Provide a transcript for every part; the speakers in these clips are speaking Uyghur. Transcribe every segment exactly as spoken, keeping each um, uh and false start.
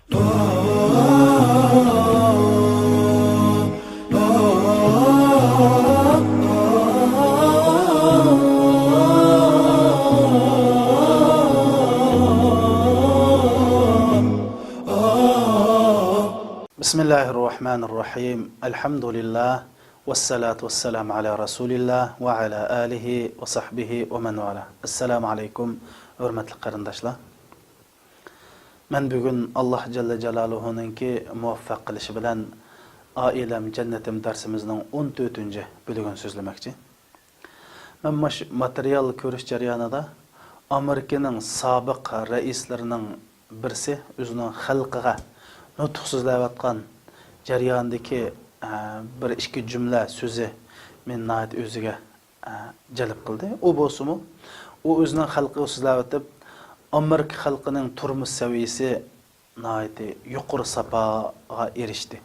بسم الله الرحمن الرحيم. الحمد لله. والصلاة والسلام على رسول الله وعلى آله وصحبه ومن والاه. السلام عليكم، ھۆرمەتلىك قېرىنداشلار. مەن بۈگۈن ئاللاھ جەللە جالالۇھۇنىڭكى مۇۋەپپەق قىلىشى بىلەن ئائىلەم جەننىتىم دەرسىمىزنىڭ ئون تۆتىنچى بۆلۈگىنى سۆزلىمەكچى. مەن مۇشۇ ماتېرىيال كۆرۈش جەريانىدا ئامېرىكىنىڭ سابىق رەئىسلىرىنىڭ بىرسى ئۆزىنىڭ خەلقىگە نۇتۇق سۆزلەۋاتقان جەريانىدىكى، ئە، بىر ئىككى جۈملە سۆزى مېنى ناھايىتى ئۆزىگە، ئە، جەلپ قىلدى. ئۇ بولسىمۇ، ئۇ ئۆزىنىڭ خەلقىگە سۆزلەۋېتىپ، ئامېرىكا خەلقىنىڭ تۇرمۇش سەۋىيىسى ناھايىتى يۇقىرى ساپاغا ئېرىشتى.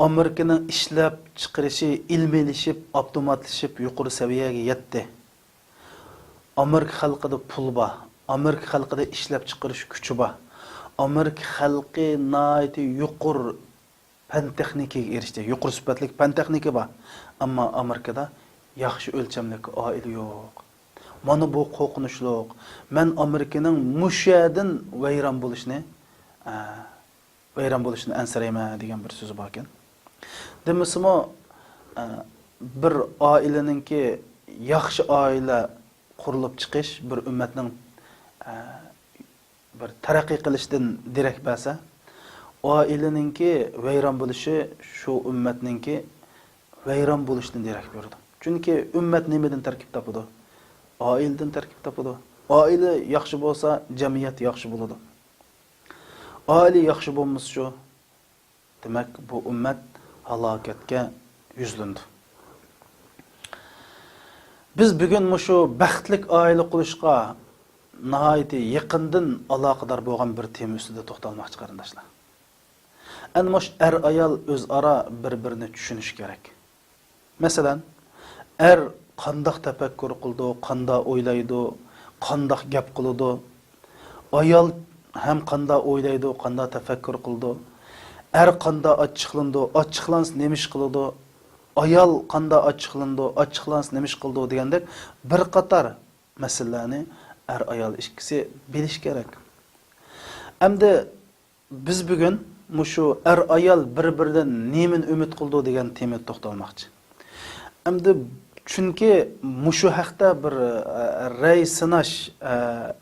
ئامېرىكىنىڭ ئىشلەپچىقىرىشى ئىلمىيلىشىپ، ئاپتوماتلىشىپ، يۇقىرى سەۋىيەگە يەتتى. ئامېرىكا خەلقىدە پۇل بار، ئامېرىكا خەلقىدە ئىشلەپچىقىرىش كۈچى بار. ئامېرىكا خەلقى ناھايىتى يۇقىرى پەن تېخنىكىگە ئېرىشتى، يۇقىرى سۈپەتلىك پەن تېخنىكا بار. ئەمما ئامېرىكىدا ياخشى ئۆلچەملىك ئائىلە يوق. مانا بۇ قورقۇنچلۇق. مەن ئامېرىكىنىڭ مۇشۇ يەردىن ۋەيران بولۇشىنى، ئە، ۋەيران بولۇشىدىن ئەنسىرەيمەن دېگەن بىر سۆزى باركەن. دېمىسىمۇ، ئە، بىر ئائىلىنىڭكى ياخشى ئائىلە قۇرۇلۇپ چىقىش بىر ئۈممەتنىڭ، ئە، بىر تەرەققىي قىلىشىدىن دېرەك بەرسە، ئائىلىنىڭكى ۋەيران بولۇشى شۇ ئۈممەتنىڭكى ۋەيران بولۇشىدىن دېرەك بېرىدۇ. چۈنكى ئۈممەت نېمىدىن تەركىب تاپىدۇ؟ ئائىلىدىن تەركىب تاپىدۇ. ئائىلە ياخشى بولسا، جەمئىيەت ياخشى بولىدۇ. ئائىلە ياخشى بولمىسىچۇ؟ دېمەك، بۇ ئۈممەت ھالاكەتكە يۈزلىنىدۇ. بىز بۈگۈن مۇشۇ بەختلىك ئائىلە قۇرۇشقا ناھايىتى يېقىندىن ئالاقىدار بولغان بىر تېما ئۈستىدە توختالماقچى، قېرىنداشلار. ئەنە مۇشۇ ئەر-ئايال ئۆزئارا بىر-بىرىنى چۈشىنىشى كېرەك. مەسىلەن، ئەر قانداق تەپەككۇر قىلىدۇ، قانداق ئويلايدۇ، قانداق گەپ قىلىدۇ، ئايال ھەم قانداق ئويلايدۇ، قانداق تەپەككۇر قىلىدۇ، ئەر قانداق ئاچچىقلىنىدۇ، ئاچچىقلانسا نېمە ئىش قىلىدۇ، ئايال قانداق ئاچچىقلىنىدۇ، ئاچچىقلانسا نېمە ئىش قىلىدۇ دېگەندەك بىر قاتار مەسىلىلەرنى ئەر-ئايال ئىككىسى بىلىشى كېرەك. ئەمدى بىز بۈگۈن مۇشۇ ئەر-ئايال بىر-بىرىدىن نېمىنى ئۈمىد قىلىدۇ دېگەن تېمىدا توختالماقچى. ئەمدى چۈنكى مۇشۇ ھەقتە بىر، ئە، رەي سىناش، ئە،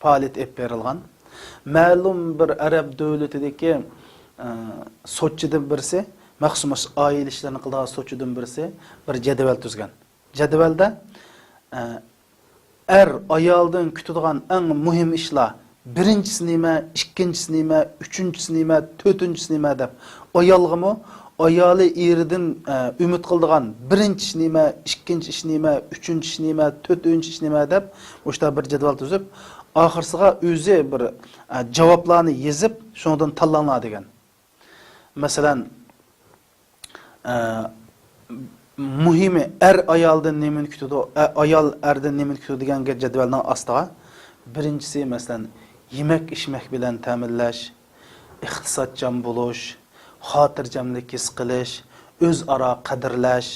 پائالىيىتى ئېلىپ بېرىلغان. مەلۇم بىر ئەرەب دۆلىتىدىكى، ئە، سوتچىدىن بىرسى، مەخسۇس ئائىلە ئىشلىرىنى قىلىدىغان سوتچىدىن بىرسى بىر جەدۋەل تۈزگەن. جەدۋەلدە، ئە، ئەر ئايالدىن كۈتىدىغان ئەڭ مۇھىم ئىشلار، بىرىنچىسى نېمە، ئىككىنچىسى نېمە، ئۈچىنچىسى نېمە، تۆتىنچىسى نېمە دەپ، ئايالغىمۇ، ئايالى ئېرىدىن، ئە، ئۈمىد قىلىدىغان بىرىنچى ئىش نېمە، ئىككىنچى ئىش نېمە، ئۈچىنچى ئىش نېمە، تۆتىنچى ئىش نېمە دەپ، مۇشۇنداق بىر جەدۋەل تۈزۈپ، ئاخىرسىغا ئۆزى بىر، ئە، جاۋابلارنى يېزىپ، شۇنىڭدىن تاللاڭلار دېگەن. مەسىلەن، ئە، مۇھىمى ئەر ئايالدىن نېمىنى كۈتىدۇ، ئە، ئايال ئەردىن نېمىنى كۈتىدۇ دېگەن جەدۋەلنىڭ ئاستىغا، بىرىنچىسى، مەسىلەن، يېمەك-ئىچمەك بىلەن تەمىنلەش، ئىقتىسادچان بولۇش، خاتىرجەملىك ھېس قىلىش، ئۆزئارا قەدىرلەش،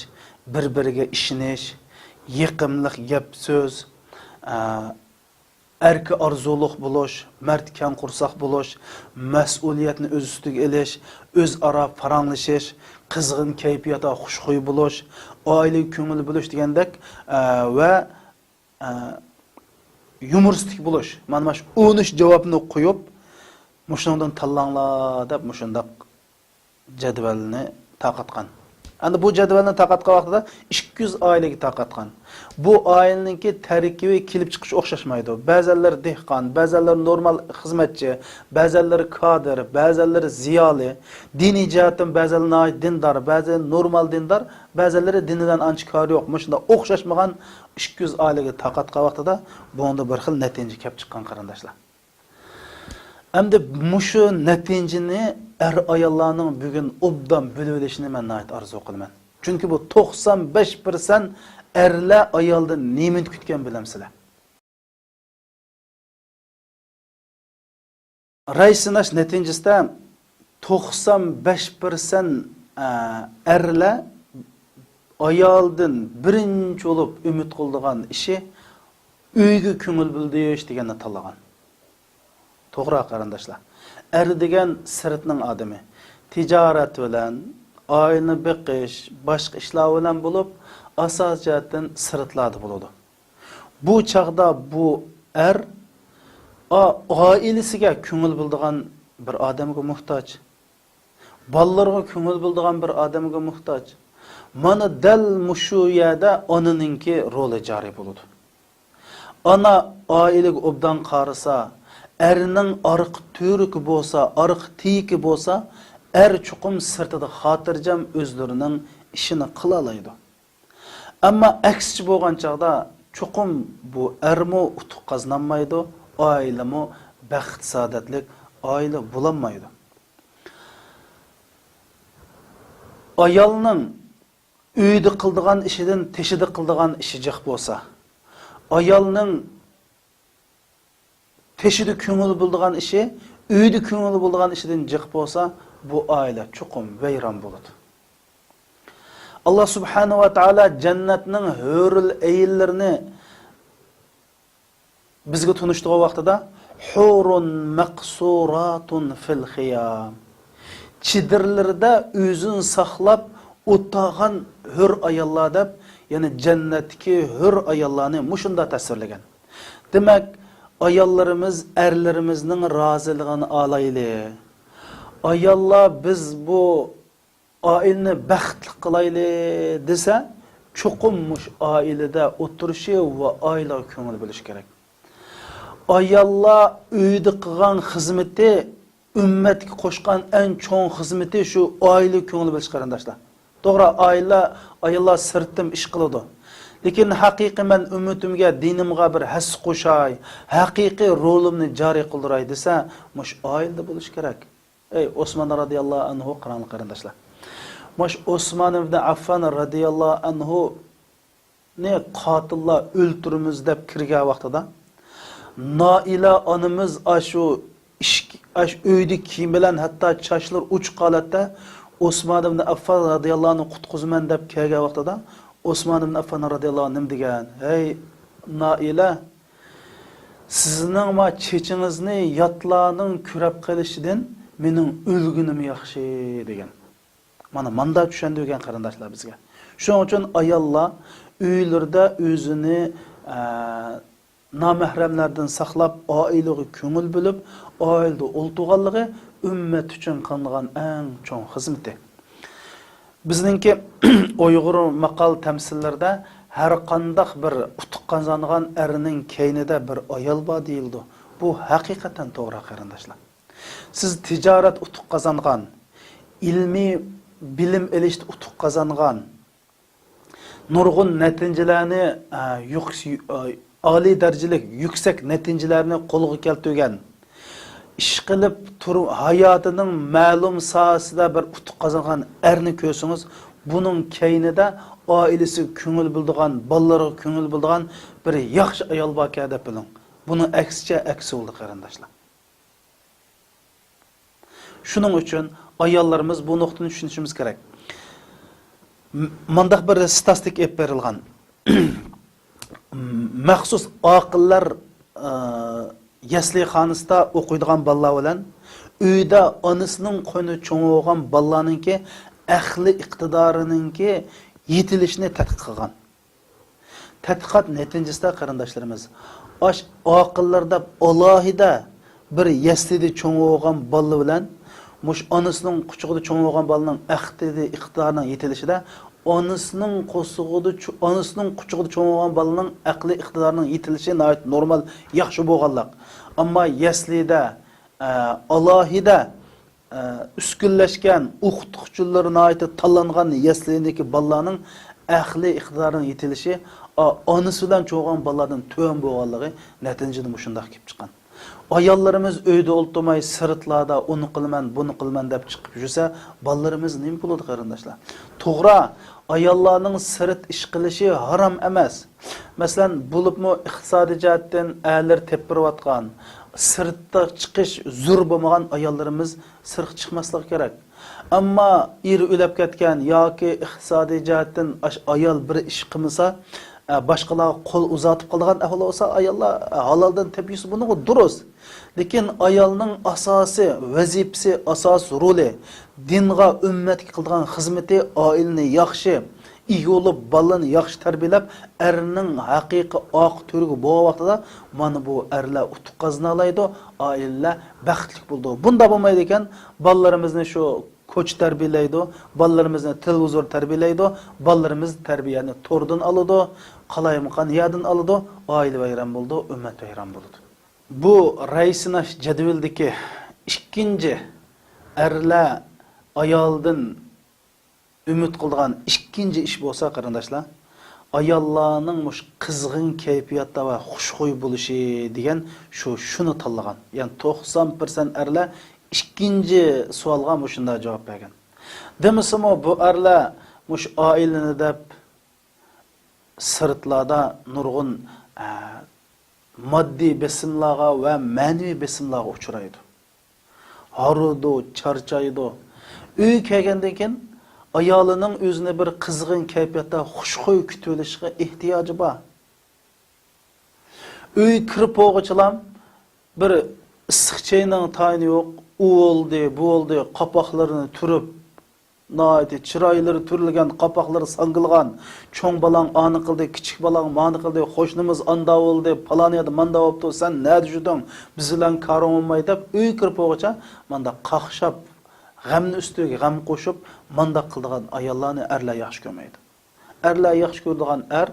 بىر-بىرىگە ئىشىنىش، يېقىملىق گەپ-سۆز، ئە، ئەركە ئارزۇلۇق بولۇش، مەرد كەڭ قورساق بولۇش، مەسئۇلىيەتنى ئۆز ئۈستىگە ئېلىش، ئۆزئارا پاراڭلىشىش، قىزغىن كەيپىياتتا خۇشخۇي بولۇش، ئائىلىگە كۆڭۈل بۆلۈش دېگەندەك، ئە، ۋە، ئە، يۇمۇرىستىك بولۇش. مانا مۇشۇ ئون ئۈچ جاۋابنى قويۇپ، مۇشۇنىڭدىن تاللاڭلار دەپ مۇشۇنداق جەدۋەلنى تارقاتقان. ئەمدى بۇ جەدۋەلنى تارقاتقان ۋاقتىدا ئىككى يۈز ئائىلىگە تارقاتقان. بۇ ئائىلىنىڭكى تەركىبى كېلىپ چىقىشى ئوخشاشمايدۇ. بەزەنلىرى دېھقان، بەزەنلىرى نورمال خىزمەتچى، بەزەنلىرى كادىر، بەزەنلىرى زىيالىي، دىنىي جەھەتتىن بەزەنلىرى ناھايىتى دىندار، بەزەنلىرى نورمال دىندار، بەزەنلىرى دىنى بىلەن ئانچە كارى يوق. مۇشۇنداق ئوخشاشمىغان ئىككى يۈز ئائىلىگە تارقاتقان ۋاقتىدا بۇنىڭدا بىر خىل نەتىجە كېلىپ چىققان، قېرىنداشلار. ئەمدى مۇشۇ نەتىجىنى ئەر-ئاياللارنىڭ بۈگۈن ئوبدان بىلىۋېلىشىنى مەن ناھايىتى ئارزۇ قىلىمەن. چۈنكى بۇ توقسان بەش پىرسەنت ئەرلەر ئايالدىن نېمىنى كۈتكەن بىلەمسىلەر؟ راي سىناش نەتىجىسىدە توقسان بەش پىرسەنت، ئە، ئەرلەر ئايالدىن بىرىنچى بولۇپ ئۈمىد قىلىدىغان ئىشى ئۆيگە كۆڭۈل بۆلۈش دېگەننى تاللىغان. توغرا، قېرىنداشلار. ئەر دېگەن سىرتنىڭ ئادىمى. تىجارەت بىلەن، ئائىلىنى بېقىش، باشقا ئىشلار بىلەن بولۇپ، ئاساسىي جەھەتتىن سىرتلاردا بولىدۇ. بۇ چاغدا بۇ ئەر، ئا، ئائىلىسىگە كۆڭۈل بۆلىدىغان بىر ئادەمگە موھتاج. بالىلىرىغا كۆڭۈل بۆلىدىغان بىر ئادەمگە موھتاج. مانا دەل مۇشۇ يەردە ئانىنىڭكى رولى جارى بولىدۇ. ئانا ئائىلىگە ئوبدان قارىسا، ئەرنىڭ ئارقا تۈۋرۈكى بولسا، ئارقا تىيىكى بولسا، ئەر چوقۇم سىرتىدا خاتىرجەم ئۆزلىرىنىڭ ئىشىنى قىلالايدۇ. ئەمما ئەكسىچە بولغان چاغدا چوقۇم بۇ ئەرمۇ ئۇتۇق قازىنالمايدۇ، ئائىلىمۇ بەخت-سائادەتلىك ئائىلە بولالمايدۇ. ئايالنىڭ ئۆيدە قىلىدىغان ئىشىدىن تېشىدا قىلىدىغان ئىشى جىق بولسا، ئايالنىڭ تېشىدا كۆڭۈل بۆلىدىغان ئىشى ئۆيدە كۆڭۈل بۆلىدىغان ئىشىدىن جىق بولسا، بۇ ئائىلە چوقۇم ۋەيران بولىدۇ. ئاللا سۇبھانەھۇ ۋە تائالا جەننەتنىڭ ھۆرۈل ئەينلىرىنى بىزگە تونۇشتۇرغان ۋاقتىدا، «ھۇرۇن مەقسۇراتۇن فىل خىيام»، چېدىرلىرىدا ئۆزىنى ساقلاپ ئولتۇرغان ھۆر ئاياللار دەپ، يەنى جەننەتتىكى ھۆر ئاياللارنى مۇشۇنداق تەسۋىرلىگەن. دېمەك، ئاياللىرىمىز ئەرلىرىمىزنىڭ رازىلىقىنى ئالايلى. ئاياللار، بىز بۇ ئائىلىنى بەختلىك قىلايلى دېسە، چوقۇم مۇشۇ ئائىلىدە ئولتۇرۇشى ۋە ئائىلىگە كۆڭۈل بۆلۈشى كېرەك. ئاياللار ئۆيدە قىلغان خىزمىتى، ئۈممەتكە قوشقان ئەڭ چوڭ خىزمىتى شۇ ئائىلىگە كۆڭۈل بۆلۈش، قېرىنداشلار. توغرا، ئائىلە، ئاياللار سىرتتىن ئىش قىلىدۇ. لېكىن ھەقىقىي مەن ئۈممىتىمگە، دىنىمغا بىر ھەسسە قوشاي، ھەقىقىي رولۇمنى جارى قىلدۇراي دېسە، مۇشۇ ئائىلىدە بولۇشى كېرەك. ئەي، ئوسمان رازىياللاھۇ ئەنھۇ قاراڭلار، قېرىنداشلار. مۇشۇ ئوسمان ئىبنى ئەففان رازىياللاھۇ ئەنھۇنى قاتىللار ئۆلتۈرىمىز دەپ كىرگەن ۋاقتىدا، نائىلە ئانىمىز ئاشۇ ئىش-، ئاشۇ ئۆيدىكى كىيىم بىلەن ھەتتا چاچلىرى ئوچۇق ھالەتتە ئوسمان ئىبنى ئەففان رازىياللاھۇ ئەنھۇنى قۇتقۇزىمەن دەپ كەلگەن ۋاقتىدا، ئوسمان ئىبنى ئەففان رازىياللاھۇ ئەنھۇ نېمە دېگەن؟ «ھەي، نائىلە، سىزنىڭ ما چېچىڭىزنى ياتلارنىڭ كۆرەپ قېلىشىدىن مېنىڭ ئۆلگىنىم ياخشى» دېگەن. مانا ماندا چۈشەندۈرگەن، قېرىنداشلار، بىزگە. شۇنىڭ ئۈچۈن ئاياللار ئۆيلىرىدە ئۆزىنى، ئە، نامەھرەملەردىن ساقلاپ، ئائىلىگە كۆڭۈل بۆلۈپ، ئائىلىدە ئولتۇرغانلىقى ئۈممەت ئۈچۈن قىلىنغان ئەڭ چوڭ خىزمىتى. بىزنىڭكى ئۇيغۇر ماقال تەمسىللىرىدە ھەر قانداق بىر ئۇتۇق قازانغان ئەرنىڭ كەينىدە بىر ئايال بار دېيىلىدۇ. بۇ ھەقىقەتەن توغرا، قېرىنداشلار. سىز تىجارەت ئۇتۇق قازانغان، ئىلمىي بىلىم ئېلىشتا ئۇتۇق قازانغان، نۇرغۇن نەتىجىلەرنى، ئە، يۇق-، ئە، ئالىي دەرىجىلىك يۈكسەك نەتىجىلەرنى قولغا كەلتۈرگەن، ئىشقىلىپ تۇر-، ھاياتىنىڭ مەلۇم ساھەسىدە بىر ئۇتۇق قازانغان ئەرنى كۆرسىڭىز، بۇنىڭ كەينىدە ئائىلىسىگە كۆڭۈل بۆلىدىغان، بالىلىرىغا كۆڭۈل بۆلىدىغان بىر ياخشى ئايال باركەن دەپ بىلىڭ. بۇنىڭ ئەكسىچە ئەكسى بولىدۇ، قېرىنداشلار. شۇنىڭ ئۈچۈن ئاياللىرىمىز بۇ نۇقتىنى چۈشىنىشىمىز كېرەك. م-، مانداق بىر ستاتىستىك ئېلىپ بېرىلغان. مەخسۇس ئاقىللار، ئە، يەسلىخانىسىدا ئوقۇيدىغان بالىلار بىلەن ئۆيدە ئانىسىنىڭ قوينىدا چوڭ بولغان بالىلارنىڭكى ئەقلىي ئىقتىدارىنىڭكى يېتىلىشىنى تەتقىق قىلغان. تەتقىقات نەتىجىسىدە، قېرىنداشلىرىمىز، ئاش ئاقىللار دەپ ئالاھىدە بىر يەسلىدە چوڭ بولغان بالا بىلەن مۇشۇ ئانىسىنىڭ قۇچىقىدا چوڭ بولغان بالىنىڭ ئەقلىي ئىقتىدارىنىڭ يېتىلىشىدە ئانىسىنىڭ قورسىقىدا چو-، ئانىسىنىڭ قۇچىقىدا چوڭ بولغان بالىنىڭ ئەقلىي ئىقتىدارىنىڭ يېتىلىشى ناھايىتى نورمال، ياخشى بولغانلىق. ئەمما يەسلىدە، ئە، ئالاھىدە ئە، ئۈسكۈنلەشكەن، ئوقۇتقۇچىلىرى ناھايىتى تاللانغان يەسلىدىكى بالىلارنىڭ ئەقلىي ئىقتىدارىنىڭ يېتىلىشى، ئا-، ئانىسى بىلەن چوڭ بولغان بالىلاردىن تۆۋەن بولغانلىقى نەتىجىدە مۇشۇنداق كېلىپ چىققان. ئاياللىرىمىز ئۆيدە ئولتۇرماي، سىرتلاردا ئۇنى قىلىمەن، بۇنى قىلىمەن دەپ چىقىپ يۈرسە، بالىلىرىمىز نېمە بولىدۇ، قېرىنداشلار؟ توغرا، ئاياللارنىڭ سىرت ئىش قىلىشى ھارام ئەمەس. مەسىلەن، بولۇپمۇ ئىقتىسادىي جەھەتتىن ئەرلىرى تېپىپ بېرىۋاتقان، سىرتقا چىقىش زور بولمىغان ئاياللىرىمىز سىرتقا چىقماسلىقى كېرەك. ئەمما ئېرى ئۆلۈپ كەتكەن ياكى ئىقتىسادىي جەھەتتىن ئاش-، ئايال بىر ئىش قىلمىسا، ئە، باشقىلارغا قول ئۇزاتىپ قالىدىغان ئەھۋال بولسا، ئاياللار، ئە، ھالالدىن تېپىپ يېسە، بۇنىڭغا دۇرۇس. لېكىن ئايالنىڭ ئاساسىي ۋەزىپىسى، ئاساسىي رولى، دىنغا، ئۈممەتكە قىلىدىغان خىزمىتى، ئائىلىنى ياخشى ئىگە بولۇپ، بالىلىرىنى ياخشى تەربىيەلەپ، ئەرنىڭ ھەقىقىي ئاق تۈرىگە بولغان ۋاقتىدا، مانا بۇ ئەرلەر ئۇتۇق قازىنالايدۇ، ئائىلىلەر بەختلىك بولىدۇ. بۇنداق بولمايدىكەن، بالىلىرىمىزنى شۇ كوچا تەربىيەلەيدۇ، بالىلىرىمىزنى تېلېۋىزور تەربىيەلەيدۇ، بالىلىرىمىز تەربىيەنى توردىن ئالىدۇ، قالايمىقان يەردىن ئالىدۇ، ئائىلە ۋەيران بولىدۇ، ئۈممەت ۋەيران بولىدۇ. بۇ راي سىناش جەدۋىلىدىكى ئىككىنچى، ئەرلەر ئايالدىن ئۈمىد قىلىدىغان ئىككىنچى ئىش بولسا، قېرىنداشلار، ئاياللارنىڭ مۇشۇ قىزغىن كەيپىياتتا ۋە خۇشخۇي بولۇشى دېگەن شۇ، شۇنى تاللىغان. يەنى توقسان پىرسەنت ئەرلەر ئىككىنچى سوئالغا مۇشۇنداق جاۋاب بەرگەن. دېمىسىمۇ، بۇ ئەرلەر مۇشۇ ئائىلىنى دەپ سىرتلاردا نۇرغۇن، ئە، ماددىي بېسىملارغا ۋە مەنىۋى بېسىملارغا ئۇچرايدۇ. ھارىدۇ، چارچايدۇ. ئۆيگە كەلگەندىن كېيىن ئايالىنىڭ ئۆزىنى بىر قىزغىن كەيپىياتتا خۇشخۇي كۈتۈۋېلىشىغا ئېھتىياجى بار. ئۆيگە كىرىپ بولغۇچىلا بىر ئىسسىق چاينىڭ تايىنى يوق، ئۇ بولدى، بۇ بولدى، قاپاقلىرىنى تۈرۈپ، ناھايىتى چىرايلىرى تۈرۈلگەن، قاپاقلىرى ساڭگىلىغان، چوڭ بالاڭ ئانى قىلدى، كىچىك بالاڭ مانى قىلدى، قوشنىمىز ئاندا بولدى، پالان يەردە ماندا بوپتۇ، سەن نەدە يۈردۈڭ، بىز بىلەن كارىڭ بولماي دەپ، ئۆيگە كىرىپ بولغۇچە مانداق قاقشاپ، غەمنى ئۈستىگە غەم قوشۇپ، مانداق قىلىدىغان ئاياللارنى ئەرلەر ياخشى كۆرمەيدۇ. ئەرلەر ياخشى كۆرىدىغان ئەر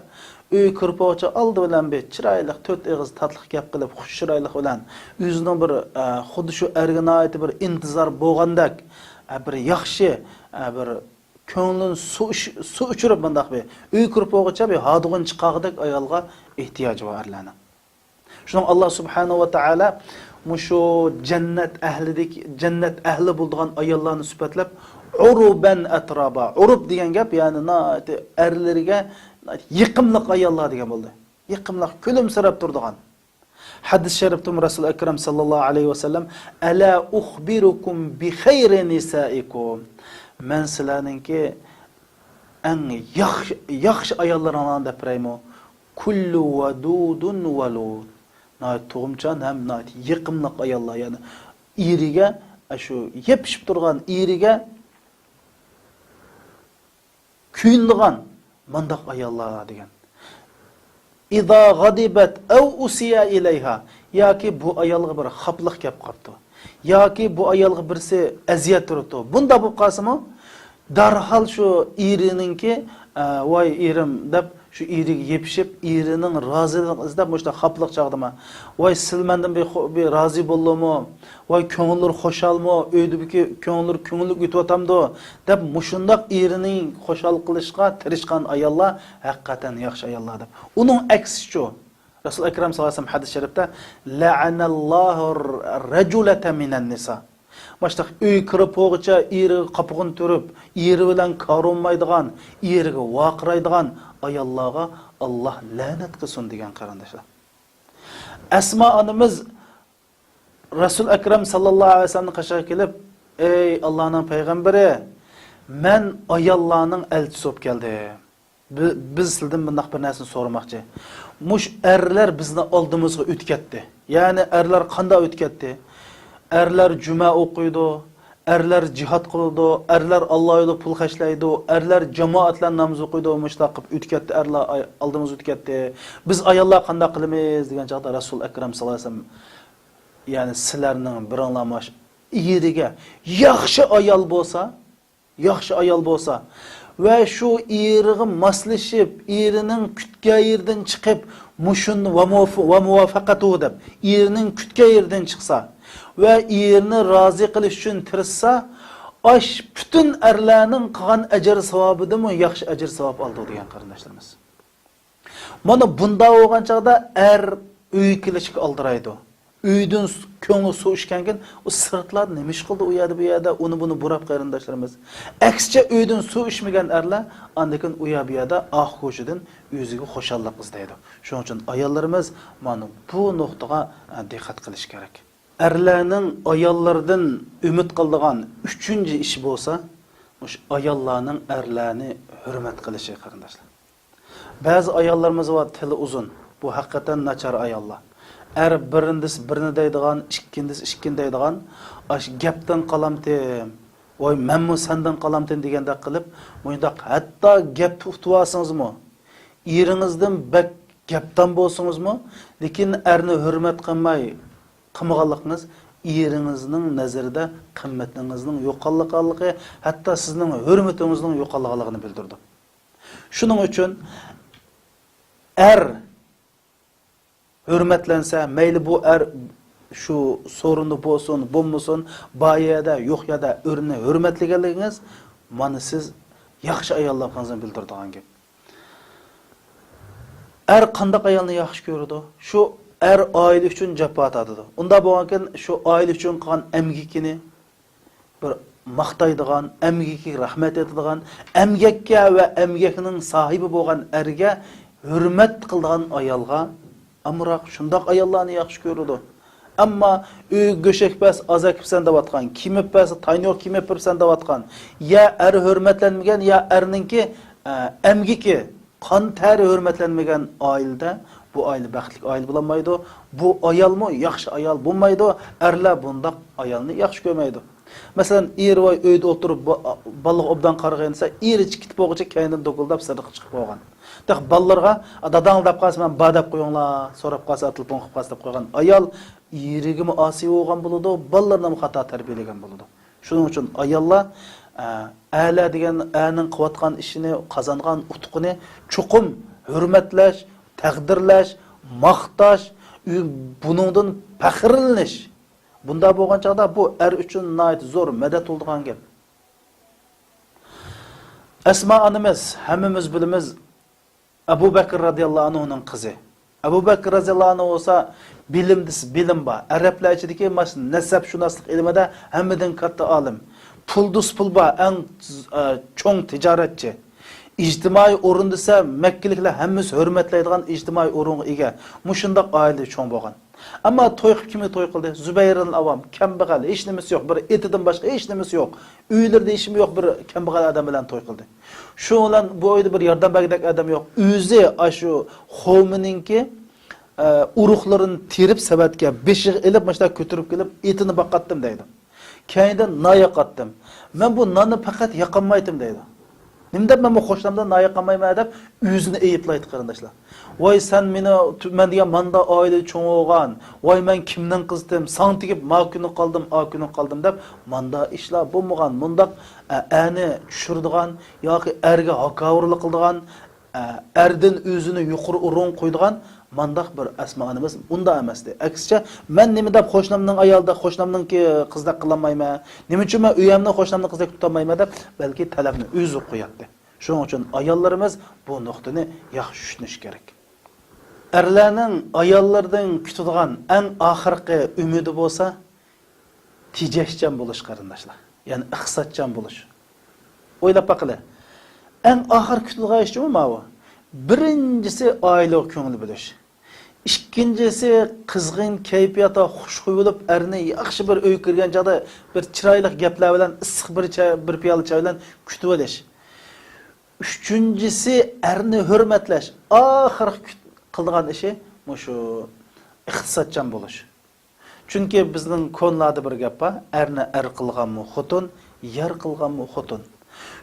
ئۆيگە كىرىپ بولغۇچە ئالدى بىلەن بىر چىرايلىق، تۆت ئېغىز تاتلىق گەپ قىلىپ، خۇش چىرايلىق بىلەن ئۆزىنىڭ بىر، ئە، خۇددى شۇ ئەرگە ناھايىتى بىر ئىنتىزار بولغاندەك، ئە، بىر ياخشى، ئە، بىر كۆڭلىدىن سۇ ئىش-، سۇ ئۆچۈرۈپ مۇنداق بىر ئۆيگە كىرىپ بولغۇچە بىر ھادىغۇن چىقارغۇدەك ئايالغا ئېھتىياجى بار ئەرلەرنىڭ. شۇنىڭ ئاللا سۇبھانەھۇ ۋە تائالا مۇشۇ جەننەت ئەھلىدىكى، جەننەت ئەھلى بولىدىغان ئاياللارنى سۈپەتلەپ، «ئۇرۇبەن ئەترابا». ئۇرۇب دېگەن گەپ، يەنى ناھايىتى ئەرلىرىگە يېقىملىق ئاياللار دېگەن بولدى. يېقىملىق، كۈلۈمسىرەپ تۇرىدىغان. ھەدىس شەرىپتىمۇ رەسۇل ئەكرەم ساللاللاھۇ ئەلەيھى ۋەسەللەم، «ئەلا ئۇخبىرۇكۇم بىخەيرى نىسائىكۇم»، مەن سىلەرنىڭكى ئەڭ ياخشى، ياخشى ئاياللىرىڭلارنى دەپ بېرەيمۇ؟ «كۇللۇ ۋەدۇدۇن ۋەلۇد»، ناھايىتى تۇغۇمچان ھەم ناھايىتى يېقىملىق ئاياللار، يەنى ئېرىگە، ئاشۇ يېپىشىپ تۇرغان ئېرىگە كۆيۈنىدىغان مانداق ئاياللار دېگەن. «ئىزا غەزىبەت ئەۋ ئۇسىيە ئىلەيھا»، ياكى بۇ ئايالغا بىر خاپىلىق كەپ قاپتۇ، ياكى بۇ ئايالغا بىرسى ئەزىيەت بېرىپتۇ، بۇنداق بولۇپ قالسىمۇ، دەرھال شۇ ئېرىنىڭكى، ئە، «ۋاي ئېرىم» دەپ، شۇ ئېرىگە يېپىشىپ، ئېرىنىڭ رازىلىقىنى ئىزدەپ، مۇشۇنداق خاپىلىق چاغدىما، «ۋاي، سىلەر مەندىن بىر خو-، بىر رازى بولدىمۇ؟ ۋاي، كۆڭۈللىرى خۇشالمۇ؟ ئۆيدىكى كۆڭۈللىرى كۆڭۈللۈك ئۆتۈۋاتامدۇ؟» دەپ، مۇشۇنداق ئېرىنى خۇشال قىلىشقا تىرىشقان ئاياللار ھەقىقەتەن ياخشى ئاياللار دەپ. ئۇنىڭ ئەكسىچۇ، رەسۇل ئەكرەم ساللاللاھۇ ئەلەيھى ۋەسەللەم ھەدىس شەرىپتە، «لەئەنەللاھۇر رەجۇلەتە مىنەن نىسا». ماشتاق ئۆيگە كىرىپ بولغۇچە ئېرىگە قاپىقىنى تۈرۈپ، ئېرى بىلەن كارى بولمايدىغان، ئېرىگە ۋارقىرايدىغان ئاياللارغا ئاللا لەنەت قىلسۇن دېگەن، قېرىنداشلار. ئەسما ئانىمىز رەسۇل ئەكرەم ساللاللاھۇ ئەلەيھى ۋەسەللەمنىڭ قېشىغا كېلىپ، «ئەي ئاللانىڭ پەيغەمبىرى، مەن ئاياللارنىڭ ئەلچىسى بولۇپ كەلدىم. بى-، بىز سىلىدىن مۇنداق بىر نەرسىنى سورىماقچى. مۇشۇ ئەرلەر بىزنى ئالدىمىزغا ئۆتۈپ كەتتى. يەنى ئەرلەر قانداق ئۆتۈپ كەتتى؟ ئەرلەر جۈمە ئوقۇيدۇ، ئەرلەر جىھاد قىلىدۇ، ئەرلەر ئاللا يولىدا پۇل خەجلەيدۇ، ئەرلەر جامائەت بىلەن ناماز ئوقۇيدۇ، مۇشۇنداق قىلىپ ئۆتۈپ كەتتى، ئەرلەر ئاي-، ئالدىمىزغا ئۆتۈپ كەتتى. بىز ئاياللار قانداق قىلىمىز؟» دېگەن چاغدا رەسۇل ئەكرەم ساللاللاھۇ ئەلەيھى ۋەسەللەم، يەنى سىلەرنىڭ بىرىڭلار ماش-، ئېرىگە ياخشى ئايال بولسا، ياخشى ئايال بولسا ۋە شۇ ئېرىغا ماسلىشىپ، ئېرىنىڭ كۈتكەن يېرىدىن چىقىپ، مۇشۇن ۋە مۇۋاف-، ۋە مۇۋافەقەتۇ دەپ، ئېرىنىڭ كۈتكەن يېرىدىن چىقسا ۋە ئېرىنى رازى قىلىش ئۈچۈن تىرىشسا، ئاش پۈتۈن ئەرلەرنىڭ قىلغان ئەجىر ساۋابىدىنمۇ ياخشى ئەجىر ساۋاب ئالىدۇ دېگەن، قېرىنداشلىرىمىز. مانا بۇنداق بولغان چاغدا ئەر ئۆيگە كېلىشكە ئالدىرايدۇ. ئۆيدىن س-، كۆڭلى سۇ ئىچكەنكىن، ئۇ سىرتلاردا نېمە ئىش قىلدى ئۇ يەردە، بۇ يەردە، ئۇنى بۇنى بۇراپ قېرىنداشلىرىمىز. ئەكسىچە، ئۆيدىن سۇ ئىچمىگەن ئەرلەر ئاندىن كېيىن ئۇ يەر بۇ يەردە ئاق كوچىدىن ئۆزىگە خۇشاللىق ئىزدەيدۇ. شۇنىڭ ئۈچۈن ئاياللىرىمىز مانا بۇ نۇقتىغا، ئە، دىققەت قىلىش كېرەك. ئەرلەرنىڭ ئاياللىرىدىن ئۈمىد قىلىدىغان ئۈچىنچى ئىشى بولسا، مۇشۇ ئاياللارنىڭ ئەرلەرنى ھۆرمەت قىلىشى، قېرىنداشلار. بەزى ئاياللىرىمىز بار، تىلى ئۇزۇن. بۇ ھەقىقەتەن ناچار ئاياللار. ئەر بىرىنى دېسە بىرنى دەيدىغان، ئىككىنى دېسە ئىككىنى دەيدىغان، ئاشۇ گەپتىن قالامتىم، ۋاي مەنمۇ سەندىن قالامتىم دېگەندەك قىلىپ، مۇنداق ھەتتا گەپتە ئۇتۇۋالسىڭىزمۇ، ئېرىڭىزدىن بەك گەپدان بولسىڭىزمۇ، لېكىن ئەرنى ھۆرمەت قىلماي، قىلمىغانلىقىڭىز ئېرىڭىزنىڭ نەزىرىدە قىممىتىڭىزنىڭ يوقالغانلىقى، ھەتتا سىزنىڭ ھۆرمىتىڭىزنىڭ يوقالغانلىقىنى بىلدۈرىدۇ. شۇنىڭ ئۈچۈن ئەر ھۆرمەتلەنسە، مەيلى بۇ ئەر شۇ سورۇندا بولسۇن، بولمىسۇن، بار يەردە، يوق يەردە ئۆرنى ھۆرمەتلىگەنلىكىڭىز، مانا سىز ياخشى ئاياللىقىڭىزنى بىلدۈرىدىغان گەپ. ئەر قانداق ئايالنى ياخشى كۆرىدۇ؟ شۇ ئەر ئائىلە ئۈچۈن جاپا تارتىدۇ. ئۇنداق بولغانكەن، شۇ ئائىلە ئۈچۈن قىلغان ئەمگىكىنى بىر ماختايدىغان، ئەمگىكىگە رەھمەت ئېيتىدىغان، ئەمگەككە ۋە ئەمگەكنىڭ ساھىبى بولغان ئەرگە ھۆرمەت قىلىدىغان ئايالغا ئامراق، شۇنداق ئاياللارنى ياخشى كۆرىدۇ. ئەمما ئۆيگە گۆشەك بەرسە ئاز ئەكىپسەن دەۋاتقان، كىيىم ئېلىپ بەرسە تاينى يوق كىيىم ئېلىپ بېرىپسەن دەۋاتقان، يا ئەر ھۆرمەتلەنمىگەن، يا ئەرنىڭكى، ئە، ئەمگىكى، قان تەرى ھۆرمەتلەنمىگەن ئائىلىدە بۇ ئائىلە بەختلىك ئائىلە بولالمايدۇ. بۇ ئايالمۇ ياخشى ئايال بولمايدۇ. ئەرلەر بۇنداق ئايالنى ياخشى كۆرمەيدۇ. مەسىلەن، ئېرى ۋاي ئۆيدە ئولتۇرۇپ با-، بالىغا ئوبدان قارىغىن دېسە، ئېرى چىقىپ بولغۇچە كەينىدىن دوكۇلداپ سىرتقا چىقىپ بولغان. دېخى بالىلىرىغا، «داداڭ» دەپ قالسا، «مەن بار» دەپ قويۇڭلار، سوراپ قالسا، تېلېفون قىلىپ قالسا دەپ قويغان ئايال ئېرىگىمۇ ئاسىي بولغان بولىدۇ، بالىلىرىنىمۇ خاتا تەربىيەلىگەن بولىدۇ. شۇنىڭ ئۈچۈن ئاياللار، ئە، ئەرلەر دېگەن ئەرنىڭ قىلىۋاتقان ئىشىنى، قازانغان ئۇتۇقىنى چوقۇم ھۆرمەتلەش، تەقدىرلەش، ماختاش، ئۈ-، بۇنىڭدىن پەخىرلىنىش. بۇنداق بولغان چاغدا بۇ ئەر ئۈچۈن ناھايىتى زور مەدەت بولىدىغان گەپ. ئەسما ئانىمىز، ھەممىمىز بىلىمىز، ئەبۇ بەكىر رەزىياللاھۇ ئەنھۇنىڭ قىزى. ئەبۇ بەكىر رەزىياللاھۇ ئەنھۇ بولسا، بىلىم دېسە بىلىم بار. ئەرەبلەر ئىچىدىكى ماش-، نەسەبشۇناسلىق ئىلمىدا ھەممىدىن كاتتا ئالىم. پۇل دېسە پۇل بار، ئەڭ، ئە، چوڭ تىجارەتچى. ئىجتىمائىي ئورۇن دېسە، مەككىلىكلەر ھەممىسى ھۆرمەتلەيدىغان ئىجتىمائىي ئورۇنغا ئىگە. مۇشۇنداق ئائىلىدە چوڭ بولغان. ئەمما توي قىلىپ كىمنى توي قىلدى؟ زۇبەيرىل ئاۋام، كەمبەغەل، ھېچنېمىسى يوق، بىر ئېتىدىن باشقا ھېچنېمىسى يوق. ئۆيلىرىدە ھېچنېمە يوق، بىر كەمبەغەل ئادەم بىلەن توي قىلدى. شۇ بىلەن بۇ ئۆيدە بىر ياردەم بەرگۈدەك ئادەم يوق. ئۆزى ئاشۇ قومىنىڭكى، ئە، ئۇرۇقلىرىنى تېرىپ سەۋەتكە بېشىغا ئېلىپ، مۇشۇنداق كۆتۈرۈپ كېلىپ، ئېتىنى باقاتتىم دەيدۇ. كەينىدىن نان ياقاتتىم. مەن بۇ ناننى پەقەت ياقالمايتتىم دەيدۇ. نېمە دەپ مەن بۇ قوشنامدىن نان ياقالمايمەن دەپ ئۆزىنى ئەيىبلەيدۇ قېرىنداشلار. ۋاي سەن مېنى، مەن دېگەن ماندا ئائىلىدە چوڭ بولغان، ۋاي مەن كىمنىڭ قىزىتىم، ساڭا تېگىپ ما كۈنى قالدىم، ئا كۈنى قالدىم دەپ ماندا ئىشلار بولمىغان. مۇنداق، ئە، ئەرنى چۈشۈرىدىغان ياكى ئەرگە ھاكاۋۇرلۇق قىلىدىغان، ئە، ئەردىن ئۆزىنى يۇقىرى ئورۇنغا قويىدىغان مانداق بىر ئەسما ئانىمىز ئۇنداق ئەمەستى. ئەكسىچە، مەن نېمە دەپ قوشنامنىڭ ئايالىدەك، قوشنامنىڭكى قىزىدەك قىلالمايمەن؟ نېمە ئۈچۈن مەن ئۆيەمنى قوشنامنىڭ قىزىدەك تۇتالمايمەن دەپ بەلكى تەلەپنى ئۆزى قوياتتى. شۇنىڭ ئۈچۈن ئاياللىرىمىز بۇ نۇقتىنى ياخشى چۈشىنىش كېرەك. ئەرلەرنىڭ ئاياللىرىدىن كۈتىدىغان ئەڭ ئاخىرقى ئۈمىدى بولسا، تېجەشچان بولۇش، قېرىنداشلار. يەنى ئىقتىسادچان بولۇش. ئويلاپ باقىلى. ئەڭ ئاخىر كۈتۈلىدىغان ئىش جۇمۇ ماۋۇ. بىرىنچىسى، ئائىلىگە كۆڭۈل بۆلۈش. ئىككىنچىسى، قىزغىن كەيپىياتتا خۇشخۇي بولۇپ، ئەرنى ياخشى بىر ئۆيگە كىرگەن چاغدا بىر چىرايلىق گەپلەر بىلەن، ئىسسىق بىر چاي، بىر پىيالە چاي بىلەن كۈتۈۋېلىش. ئۈچىنچىسى، ئەرنى ھۆرمەتلەش. ئاخىرقى كۈت-، قىلىدىغان ئىشى مۇشۇ ئىقتىسادچان بولۇش. چۈنكى بىزنىڭ كونىلاردا بىر گەپ بار، «ئەرنى ئەر قىلغانمۇ خوتۇن، يار قىلغانمۇ خوتۇن.»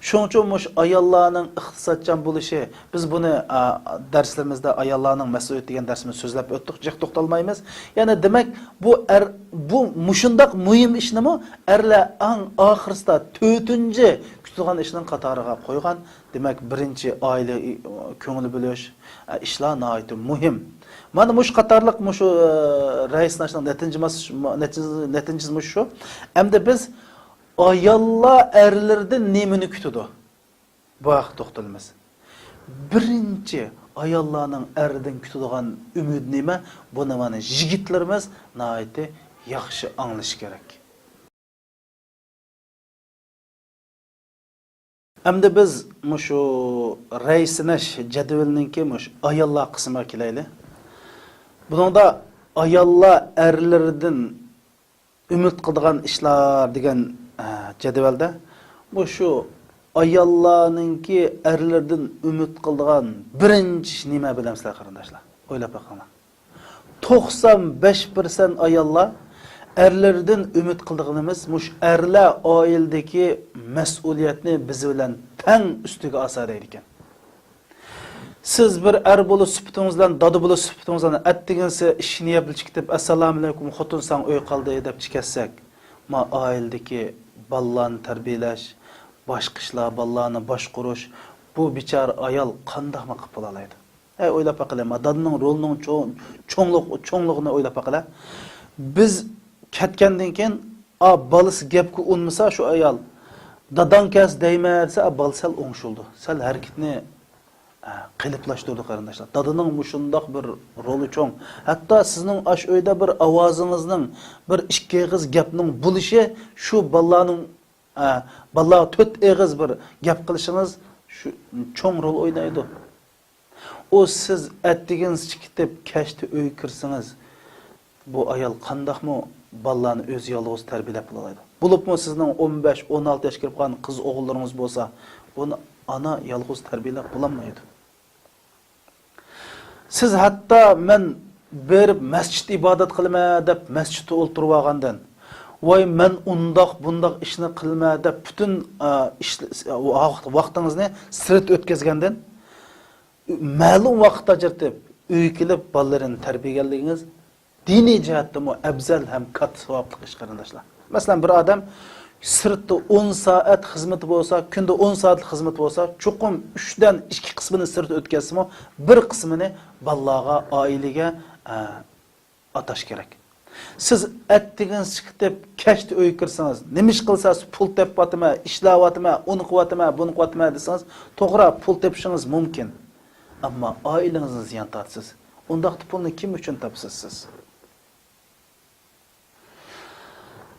شۇنىڭ ئۈچۈن مۇشۇ ئاياللارنىڭ ئىقتىسادچان بولۇشى، بىز بۇنى، ئا، دەرسلىرىمىزدە ئاياللارنىڭ مەسئۇلىيىتى دېگەن دەرسىمىزدە سۆزلەپ ئۆتتۇق، جىق توختالمايمىز. يەنى دېمەك، بۇ ئەر، بۇ مۇشۇنداق مۇھىم ئىشنىمۇ ئەرلەر ئەڭ ئاخىرسىدا تۆتىنچى كۈتىدىغان ئىشنىڭ قاتارىغا قويغان. دېمەك، بىرىنچى ئائىلە، ئى، كۆڭۈل بۆلۈش، ئە، ئىشلار ناھايىتى مۇھىم. مانا مۇشۇ قاتارلىق مۇشۇ، ئە، رەئىس ناشنىڭ نەتىجىمىز، نەتىجىسى، نەتىجىسى مۇشۇ شۇ. ئەمدى بىز ئاياللار ئەرلىرىدىن نېمىنى كۈتىدۇ؟ بۇ ھەققە توختىلىمىز. بىرىنچى، ئاياللارنىڭ ئەردىن كۈتىدىغان ئۈمىدى نېمە؟ بۇنى مانا يىگىتلىرىمىز ناھايىتى ياخشى ئاڭلىشى كېرەك. ئەمدى بىز مۇشۇ رەي سىناش جەدۋىلىنىڭكى مۇشۇ ئاياللار قىسمىغا كېلەيلى. بۇنىڭدا ئاياللار ئەرلىرىدىن ئۈمىد قىلىدىغان ئىشلار دېگەن، ئە، جەدۋەلدە مۇشۇ ئاياللارنىڭكى ئەرلىرىدىن ئۈمىد قىلىدىغان بىرىنچى ئىش نېمە بىلەمسىلەر، قېرىنداشلار؟ ئويلاپ بېقىڭلار. توقسان بەش پىرسەنت ئاياللار ئەرلىرىدىن ئۈمىد قىلىدىغىنىمىز مۇشۇ ئەرلەر ئائىلىدىكى مەسئۇلىيەتنى بىز بىلەن تەڭ ئۈستىگە ئالسا دەيدىكەن. سىز بىر ئەر بولۇش سۈپىتىڭىز بىلەن، دادا بولۇش سۈپىتىڭىز بىلەن ئەتىگىنسى ئىشنى يەپ چىقىپ، «ئەسسالامۇئەلەيكۇم، خوتۇن ساڭا ئۆي قالدى» دەپ چىقىپ كەتسەك، ما ئائىلىدىكى بالىلارنى تەربىيەلەش، باشقا ئىشلار، بالىلارنى باشقۇرۇش، بۇ بىچارە ئايال قانداقمۇ قىلىپ بولالايدۇ؟ ھەي، ئويلاپ باقىلى، ما دادىنىڭ رولىنىڭ چوڭ-، چوڭلۇق-، چوڭلۇقىنى ئويلاپ باقىلى. بىز كەتكەندىن كېيىن، ئا، بالىسى گەپكە ئۇنمىسا شۇ ئايال، «داداڭ كەلسە» دەيمەن دېسە، ئا، بالا سەل ئوڭشىلىدۇ. سەل ھەرىكىتىنى، ئا، قېلىپلاشتۇرىدۇ، قېرىنداشلار. دادىنىڭ مۇشۇنداق بىر رولى چوڭ. ھەتتا سىزنىڭ ئاشۇ ئۆيدە بىر ئاۋازىڭىزنىڭ، بىر ئىككى ئېغىز گەپنىڭ بولۇشى شۇ بالىلارنىڭ، ئا، بالىلارغا تۆت ئېغىز بىر گەپ قىلىشىڭىز شۇ چوڭ رول ئوينايدۇ. ئۇ سىز ئەتىگىنسى كېتىپ، كەچتە ئۆيگە كىرسىڭىز، بۇ ئايال قانداقمۇ بالىلارنى ئۆزى يالغۇز تەربىيەلەپ بولالايدۇ؟ بولۇپمۇ سىزنىڭ ئون بەش، ئون ئالتە ياشقا كىرىپ قالغان قىز ئوغۇللىرىڭىز بولسا، بۇنى ئانا يالغۇز تەربىيەلەپ بولالمايدۇ. سىز ھەتتا مەن بېرىپ مەسچىت ئىبادەت قىلىمەن دەپ مەسچىتتە ئولتۇرۇۋالغاندىن، ۋاي مەن ئۇنداق بۇنداق ئىشنى قىلىمەن دەپ پۈتۈن، ئا، ئىش، ۋاقىت-، ۋاقتىڭىزنى سىرت ئۆتكۈزگەندىن، مەلۇم ۋاقىت ئاجرىتىپ، ئۆيگە كېلىپ بالىلىرىنى تەربىيەلىگىنىڭىز دىنىي جەھەتتىمۇ ئەۋزەل ھەم كاتتا ساۋابلىق ئىش، قېرىنداشلار. مەسىلەن، بىر ئادەم سىرتتا ئون سائەت خىزمىتى بولسا، كۈندە ئون سائەتلىك خىزمىتى بولسا، چوقۇم ئۈچتىن ئىككى قىسمىنى سىرتتا ئۆتكۈزسىمۇ، بىر قىسمىنى بالىلارغا، ئائىلىگە، ئە، ئاتاش كېرەك. سىز ئەتىگىنسى كېتىپ، كەچتە ئۆيگە كىرسىڭىز، نېمە ئىش قىلسا، پۇل تېپىۋاتىمەن، ئىشلەۋاتىمەن، ئۇنى قىلىۋاتىمەن، بۇنى قىلىۋاتىمەن دېسىڭىز، توغرا، پۇل تېپىشىڭىز مۇمكىن. ئەمما ئائىلىڭىزنى زىيان تارتىسىز. ئۇنداقتا پۇلنى كىم ئۈچۈن تاپىسىز سىز؟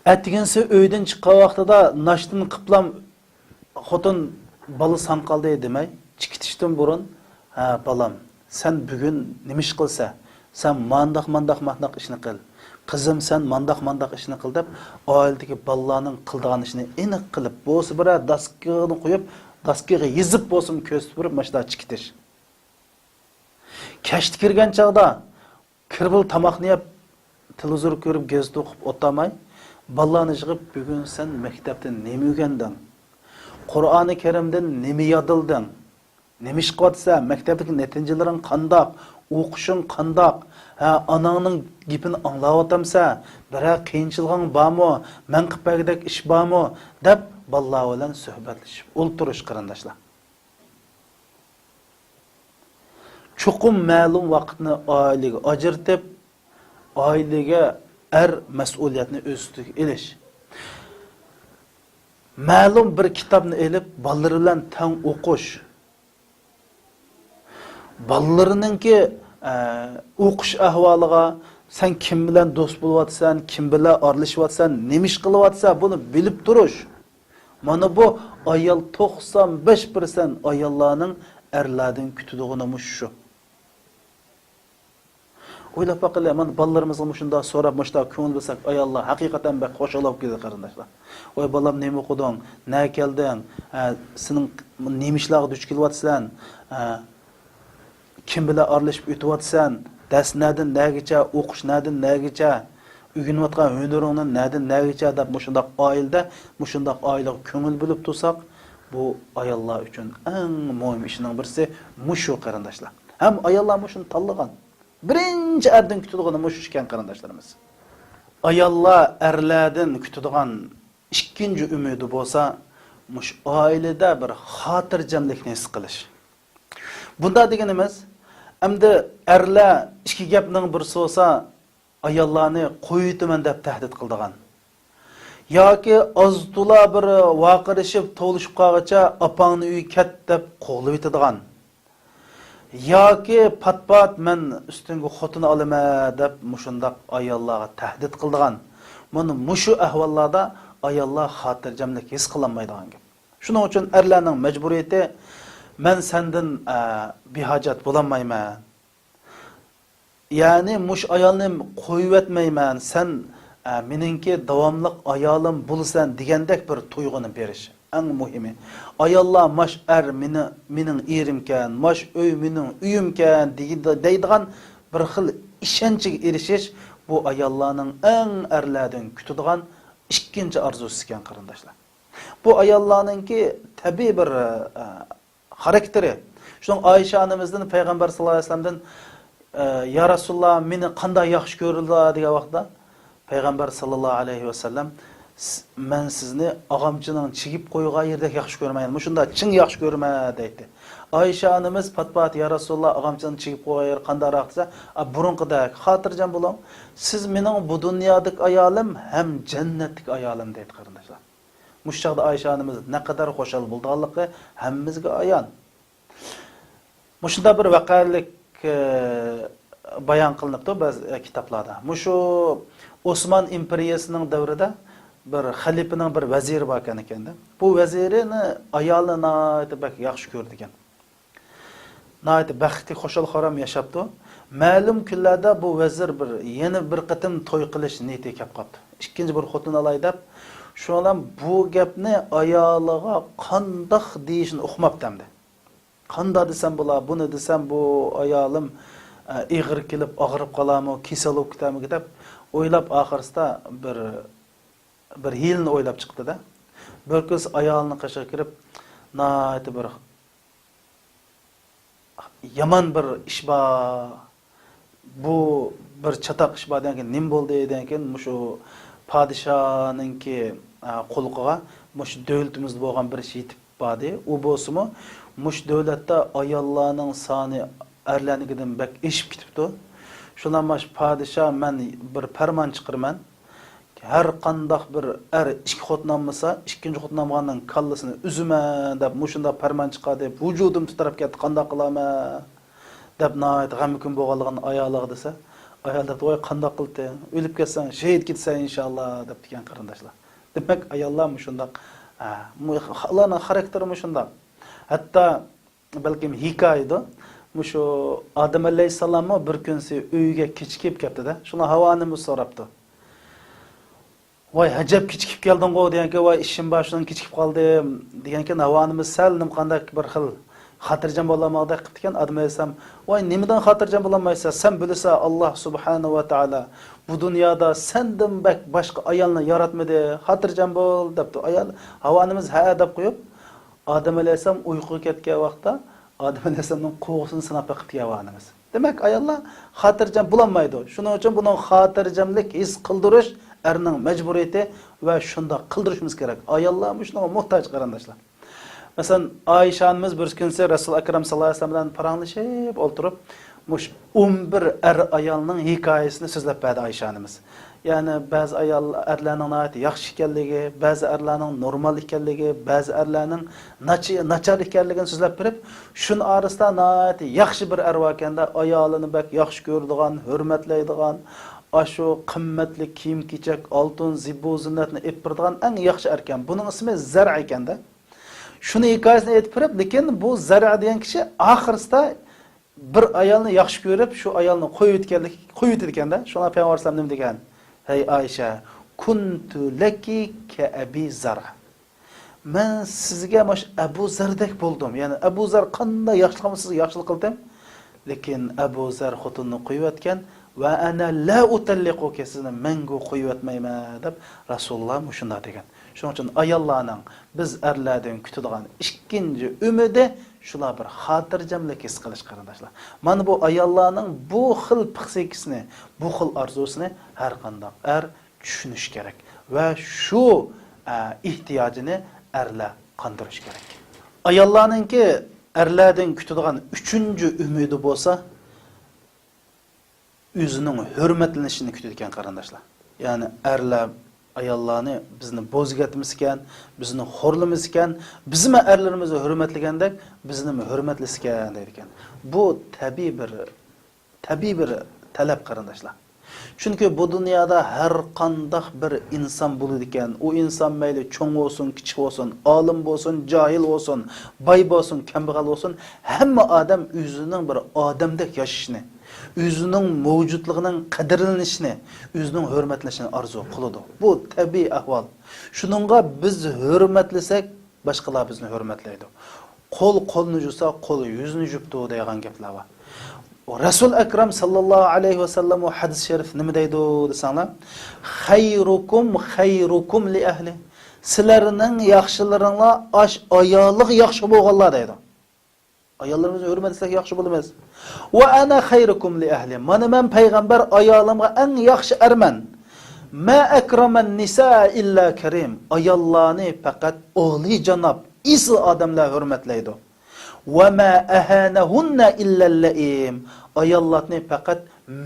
ئەتىگىنسى ئۆيدىن چىققان ۋاقتىدا ناشتىنى قىپلام خوتۇن بالا ساڭا قالدى دېمەي، چىقىتىشتىن بۇرۇن، «ھە، بالام، سەن بۈگۈن نېمە ئىش قىلسا، سەن مانداق، مانداق، مانداق ئىشنى قىل. قىزىم، سەن مانداق، مانداق ئىشنى قىل» دەپ، ئائىلىدىكى بالىلارنىڭ قىلىدىغان ئىشىنى ئېنىق قىلىپ، بولسا بىرەر داسكىغا قويۇپ، داسكىغا يېزىپ بولسىمۇ كۆرسىتىپ بېرىپ، ماشۇنداق چىقىتىش. كەچتە كىرگەن چاغدا، كىرىپلا تاماقنى يەپ، تېلېۋىزور كۆرۈپ، گېزىت ئوقۇپ ئولتۇرماي، بالىلارنى يىغىپ، «بۈگۈن سەن مەكتەپتە نېمە ئۆگەندىڭ؟ قۇرئانى كەرىمدىن نېمە يادلىدىڭ؟ نېمە ئىش قىلىۋاتىسەن؟ مەكتەپتىكى نەتىجىلىرىڭ قانداق؟ ئوقۇشۇڭ قانداق؟ ھە، ئاناڭنىڭ گېپىنى ئاڭلاۋاتامسەن؟ بىرەر قىيىنچىلىقىڭ بارمۇ؟ مەن قىلىپ بەرگۈدەك ئىش بارمۇ؟» دەپ، بالىلار بىلەن سۆھبەتلىشىپ ئولتۇرۇش، قېرىنداشلار. چوقۇم مەلۇم ۋاقىتنى ئائىلىگە ئاجرىتىپ، ئائىلىگە ئەر مەسئۇلىيەتنى ئۆز ئۈستىگە ئېلىش. مەلۇم بىر كىتابنى ئېلىپ، بالىلىرى بىلەن تەڭ ئوقۇش. بالىلىرىنىڭكى، ئە، ئوقۇش ئەھۋالىغا، سەن كىم بىلەن دوست بولۇۋاتىسەن، كىم بىلەن ئارىلىشىۋاتىسەن، نېمە ئىش قىلىۋاتىسەن، بۇنى بىلىپ تۇرۇش. مانا بۇ ئايال، توقسان بەش پىرسەنت ئاياللارنىڭ ئەرلەردىن كۈتىدىغىنى مۇشۇ شۇ. ئويلاپ باققىلى، مانا بالىلىرىمىزغا مۇشۇنداق سوراپ، مۇشۇنداق كۆڭۈل بۆلسەك، ئاياللار ھەقىقەتەن بەك خۇشال بولۇپ كېتىدۇ، قېرىنداشلار. «ۋاي بالام، نېمە ئوقۇدۇڭ؟ نەگە كەلدىڭ؟ ھە، سېنىڭ نېمە ئىشلارغا دۇچ كېلىۋاتىسەن؟ ھە، كىم بىلەن ئارىلىشىپ ئۆتۈۋاتىسەن؟ دەرس نەدىن نەگىچە؟ ئوقۇش نەدىن نەگىچە؟ ئۆگىنىۋاتقان ھۈنىرىڭنى نەدىن نەگىچە؟» دەپ مۇشۇنداق ئائىلىدە، مۇشۇنداق ئائىلىگە كۆڭۈل بۆلۈپ تۇرساق، بۇ ئاياللار ئۈچۈن ئەڭ مۇھىم ئىشنىڭ بىرسى مۇشۇ، قېرىنداشلار. ھەم ئاياللار مۇشۇنى تاللىغان. بىرىنچى ئەردىن كۈتىدىغىنى مۇشۇ ئىكەن، قېرىنداشلىرىمىز. ئاياللار ئەرلەردىن كۈتىدىغان ئىككىنچى ئۈمىدى بولسا، مۇشۇ ئائىلىدە بىر خاتىرجەملىكنى ھېس قىلىش. بۇنداق دېگىنىمىز، ئەمدى ئەرلەر ئىككى گەپنىڭ بىرسى بولسا، ئاياللارنى قويۇۋېتىمەن دەپ تەھدىت قىلىدىغان ياكى ئاز-تولا بىر ۋارقىرىشىپ، توۋلىشىپ قالغىچە «ئاپاڭنى ئۆيگە كەت» دەپ قوغلىۋېتىدىغان. ياكى پات-پات مەن ئۈستۈڭگە خوتۇن ئالىمەن دەپ مۇشۇنداق ئاياللارغا تەھدىت قىلىدىغان. مانا مۇشۇ ئەھۋاللاردا ئاياللار خاتىرجەملىك ھېس قىلالمايدىغان گەپ. شۇنىڭ ئۈچۈن ئەرلەرنىڭ مەجبۇرىيىتى، مەن سەندىن، ئە، بىھاجەت بولالمايمەن. يەنى مۇشۇ ئايالنى قويۇۋەتمەيمەن، سەن، ئە، مېنىڭكى داۋاملىق ئايالىم بولىسەن دېگەندەك بىر تۇيغۇنى بېرىش. ئەڭ مۇھىمى، ئاياللار ماش ئەر مېنى، مېنىڭ ئېرىمكەن، ماش ئۆي مېنىڭ ئۆيۈمكەن دېگىدە-، دەيدىغان بىر خىل ئىشەنچىگە ئېرىشىش، بۇ ئاياللارنىڭ ئەڭ ئەرلەردىن كۈتىدىغان ئىككىنچى ئارزۇسى ئىكەن، قېرىنداشلار. بۇ ئاياللارنىڭكى تەبىئىي بىر، ئە، خاراكتېرى. شۇنىڭ ئائىشە ئانىمىزدىن پەيغەمبەر ساللاللاھۇ ئەلەيھى ۋەسەللەمدىن، ئە، يا رەسۇلاللا، مېنى قانداق ياخشى كۆرىدۇ دېگەن ۋاقىتتا، پەيغەمبەر ساللاللاھۇ ئەلەيھى ۋەسەللەم، س-، مەن سىزنى ئاغامچىنىڭ چىگىپ قويغان يېرىدەك ياخشى كۆرىمەن، مۇشۇنداق چىڭ ياخشى كۆرىمەن دەيتتى. ئائىشە ئانىمىز پات پات، يا رەسۇلاللا، ئاغامچىنىڭ چىگىپ قويغان يېرى قانداقراق دېسە، ئا، بۇرۇنقىدەك، خاتىرجەم بولۇڭ، سىز مېنىڭ بۇ دۇنيادىكى ئايالىم ھەم جەننەتتىكى ئايالىم دەيتتى، قېرىنداشلار. مۇشۇ چاغدا ئائىشە ئانىمىز نەقەدەر خۇشال بولىدىغانلىقى ھەممىمىزگە ئايان. مۇشۇنداق بىر ۋەقەلىك، ئە، بايان قىلىنىپتۇ بەزى، ئە، كىتابلاردا. مۇشۇ ئوسمان ئىمپېرىيەسىنىڭ دەۋرىدە بىر خەلىپىنىڭ بىر ۋەزىرى باركەن ئىكەندە. بۇ ۋەزىرىنى ئايالى ناھايىتى بەك ياخشى كۆرىدىكەن. ناھايىتى بەختلىك، خۇشال-خۇرام ياشاپتۇ. مەلۇم كۈنلەردە بۇ ۋەزىر بىر، يەنە بىر قېتىم توي قىلىش نىيىتىگە كەپ قاپتۇ. ئىككىنچى بىر خوتۇن ئالاي دەپ، شۇنىڭ بىلەن بۇ گەپنى ئايالىغا قانداق دېيىشىنى ئۇقماپتۇ ئەمدى. قانداق دېسەم بولا، بۇنى دېسەم بۇ ئايالىم، ئە، ئېغىر كېلىپ ئاغرىپ قالارمۇ، كېسەل بولۇپ كېتەرمىكىن دەپ ئويلاپ، ئاخىرسىدا بىر، بىر ھىيلىنى ئويلاپ چىقتى-دە. بىر كۈنسى ئايالىنىڭ قېشىغا كىرىپ، ناھايىتى بىر يامان بىر ئىش بار، بۇ بىر چاتاق ئىش بار دېگەن كېيىن، نېمە بولدى دېگەن كېيىن، مۇشۇ پادىشاھنىڭكى، ئە، قۇلىقىغا مۇشۇ دۆلىتىمىزدە بولغان بىر ئىش يېتىپ باردى. ئۇ بولسىمۇ، مۇشۇ دۆلەتتە ئاياللارنىڭ سانى ئەرلەرنىڭكىدىن بەك ئېشىپ كېتىپتۇ. شۇنداق مۇشۇ پادىشاھ، مەن بىر پەرمان چىقىرىمەن. ھەر قانداق بىر ئەر ئىككى خوتۇن ئالمىسا، ئىككىنچى خوتۇن ئالمىغاننىڭ كاللىسىنى ئۈزىمەن دەپ مۇشۇنداق پەرمان چىقاردى. ۋۇجۇدۇم تىترەپ كەتتى، قانداق قىلارمەن دەپ ناھايىتى غەمكىن بولغانلىقىنى ئايالىغا دېسە، ئايال دەپتۇ، ۋاي قانداق قىلدىڭ، ئۆلۈپ كەتسەڭ شېھىت كېتىسەن ئىنشاللا دەپتىكەن قېرىنداشلار. دېمەك ئاياللار مۇشۇنداق، ھە، مۇ-، ئۇلارنىڭ خاراكتېرى مۇشۇنداق. ھەتتا بەلكىم ھېكايىدۇ. مۇشۇ ئادەم ئەلەيھىسسالاممۇ بىر كۈنسى ئۆيىگە كېچىكىپ كەپتۇ-دە. شۇڭا ھاۋا ئانىمىز سوراپتۇ. ۋاي، ئەجەب كېچىكىپ كەلدىڭغۇ دېگەنكىن، ۋاي، ئىشىم بار، شۇنىڭ كېچىكىپ قالدىم دېگەنكىن، ھاۋا ئانىمىز سەل نېمە قانداق بىر خىل خاتىرجەم بولالمىغاندەك قىپتىكەن. ئادەم ئەلەيھىسسالام، ۋاي، نېمىدىن خاتىرجەم بولالمايسەن؟ سەن بىلىسەن، ئاللا سۇبھانەھۇ ۋە تائالا بۇ دۇنيادا سەندىن بەك باشقا ئايالنى ياراتمىدى. خاتىرجەم بول، دەپتۇ. ئايال، ھاۋا ئانىمىز ھەئە دەپ قويۇپ، ئادەم ئەلەيھىسسالام ئۇيقۇغا كەتكەن ۋاقىتتا ئادەم ئەلەيھىسسالامنىڭ قوۋۇقىسىنى سىناپ بېقىپتىكەن ھاۋا ئانىمىز. دېمەك، ئاياللار خاتىرجەم بولالمايدۇ. شۇنىڭ ئۈچۈن بۇنىڭ خاتىرجەملىك ھېس قىلدۇرۇش ئەرنىڭ مەجبۇرىيىتى ۋە شۇنداق قىلدۇرۇشىمىز كېرەك. ئاياللار مۇشۇنىڭغا موھتاج، قېرىنداشلار. مەسىلەن، ئائىشە ئانىمىز بىر كۈنسى رەسۇل ئەكرەم ساللاللاھۇ ئەلەيھى ۋەسەللەم بىلەن پاراڭلىشىپ ئولتۇرۇپ، مۇشۇ ئون بىر ئەر ئايالنىڭ ھېكايىسىنى سۆزلەپ بەردى ئائىشە ئانىمىز. يەنى بەزى ئايال، ئەرلەرنىڭ ناھايىتى ياخشى ئىكەنلىكى، بەزى ئەرلەرنىڭ نورمال ئىكەنلىكى، بەزى ئەرلەرنىڭ ناچ-، ناچار ئىكەنلىكىنى سۆزلەپ بېرىپ، شۇنىڭ ئارىسىدا ناھايىتى ياخشى بىر ئەر باركەندە، ئايالىنى بەك ياخشى كۆرىدىغان، ھۆرمەتلەيدىغان، ئاشۇ قىممەتلىك كىيىم-كېچەك، ئالتۇن، زىبۇ-زىننەتنى ئېلىپ بېرىدىغان ئەڭ ياخشى ئەركەن. بۇنىڭ ئىسمى زەرئ ئىكەندە. شۇنىڭ ھېكايىسىنى ئېيتىپ بېرىپ، لېكىن بۇ زەرئ دېگەن كىشى ئاخىرسىدا بىر ئايالنى ياخشى كۆرۈپ، شۇ ئايالنى قويۇۋېتكەنلىك، قويۇۋېتىدىكەندە. شۇڭا پەيغەمبەر ئەلەيھىسسالام نېمە دېگەن؟ ھەي ئائىشە، كۇنتۇ لەكى كەئەبى زەرئ. مەن سىزگە ماش ئەبۇ زەردەك بولدۇم. يەنى ئەبۇ زەر قانداق ياخشىلىق قىلمىسا سىزگە ياخشىلىق قىلدىم. لېكىن ئەبۇ زەر خوتۇنىنى قويۇۋەتكەن، ۋە ئەنە لا ئۇتەللىقۇكە، سىزنى مەڭگۈ قويۇۋەتمەيمەن دەپ رەسۇلۇللا مۇشۇنداق دېگەن. شۇنىڭ ئۈچۈن ئاياللارنىڭ بىز ئەرلەردىن كۈتىدىغان ئىككىنچى ئۈمىدى شۇلار بىر خاتىرجەملىك ھېس قىلىش، قېرىنداشلار. مانا بۇ ئاياللارنىڭ بۇ خىل پىخسىكىسىنى، بۇ خىل ئارزۇسىنى ھەر قانداق ئەر چۈشىنىشى كېرەك ۋە شۇ، ئە، ئېھتىياجىنى ئەرلەر قاندۇرۇشى كېرەك. ئاياللارنىڭكى ئەرلەردىن كۈتىدىغان ئۈچىنچى ئۈمىدى بولسا، ئۆزىنىڭ ھۆرمەتلىنىشىنى كۈتىدىكەن، قېرىنداشلار. يەنى ئەرلەر ئاياللارنى بىزنى بوزۇك ئەتمىسىكەن، بىزنى خورلىمىسىكەن، بىزمۇ ئەرلىرىمىزنى ھۆرمەتلىگەندەك، بىزنىمۇ ھۆرمەتلىسىكەن دەيدىكەن. بۇ تەبىئىي بىر، تەبىئىي بىر تەلەپ، قېرىنداشلار. چۈنكى بۇ دۇنيادا ھەر قانداق بىر ئىنسان بولىدىكەن. ئۇ ئىنسان مەيلى چوڭ بولسۇن، كىچىك بولسۇن، ئالىم بولسۇن، جاھىل بولسۇن، باي بولسۇن، كەمبەغەل بولسۇن، ھەممە ئادەم ئۆزىنىڭ بىر ئادەمدەك ياشىشىنى، ئۆزىنىڭ مەۋجۇتلۇقىنىڭ قەدىرلىنىشىنى، ئۆزىنىڭ ھۆرمەتلىنىشىنى ئارزۇ قىلىدۇ. بۇ تەبىئىي ئەھۋال. شۇنىڭغا بىز ھۆرمەتلىسەك، باشقىلار بىزنى ھۆرمەتلەيدۇ. قول قولنى يۇسا، قول يۈزنى يۇپتۇ دەيدىغان گەپلەر بار. رەسۇل ئەكرەم ساللاللاھۇ ئەلەيھى ۋەسەللەم ئۇ ھەدىس شەرىف نېمە دەيدۇ دېسەڭلار، خەيرۇكۇم خەيرۇكۇم لىئەھلى. سىلەرنىڭ ياخشىلىرىڭلار ئاش ئايالىغا ياخشى بولغانلار دەيدۇ. ئاياللىرىمىزنى ھۆرمەتلىسەك ياخشى بولىمىز. ۋە ئەنە خەيرۇكۇم لىئەھلى. مانا مەن پەيغەمبەر ئايالىمغا ئەڭ ياخشى ئەرمەن. ما ئەكرەمەن نىسا ئىللا كەرىم. ئاياللارنى پەقەت ئالىيجاناب، ئېسىل ئادەملەر ھۆرمەتلەيدۇ. ۋە ما ئەھانەھۇننە ئىللەل لەئىم. ئاياللارنى پەقەت